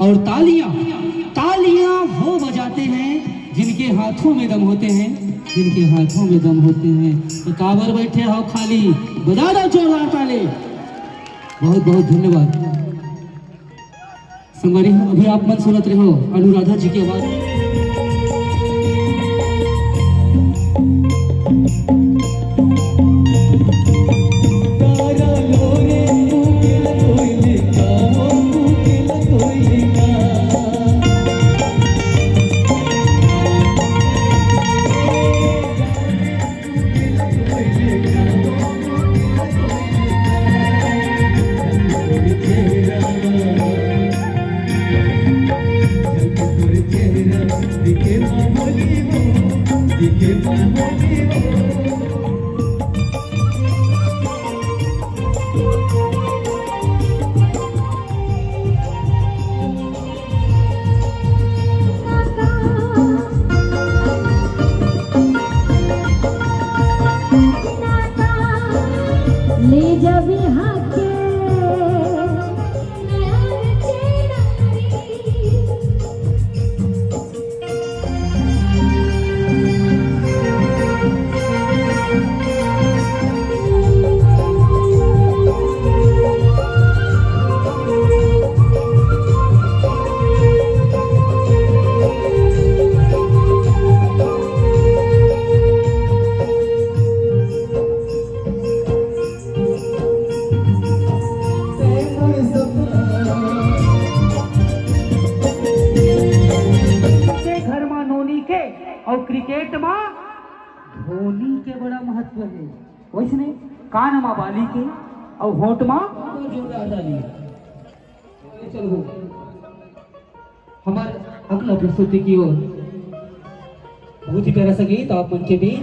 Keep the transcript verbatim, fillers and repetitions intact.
और तालियां, तालियां वो बजाते हैं जिनके हाथों में दम होते हैं, जिनके हाथों में दम होते हैं। तो काबर बैठे हो खाली, बजा दो जोरदार ताली। बहुत बहुत धन्यवाद। संगवारी हो, अभी आप मन सुनत रहे हो अनुराधा जी की आवाज। ले जाबी हाके। के घर मा नोनी के अउ क्रिकेट मा धोनी के बड़ा महत्व हे। वइसने कान मा बाली के अउ होंठ मा जोरदार ताली। चलो, हमर अगला प्रस्तुति की ओर। बहुत ही प्यारा सा गीत आप मन के बीच।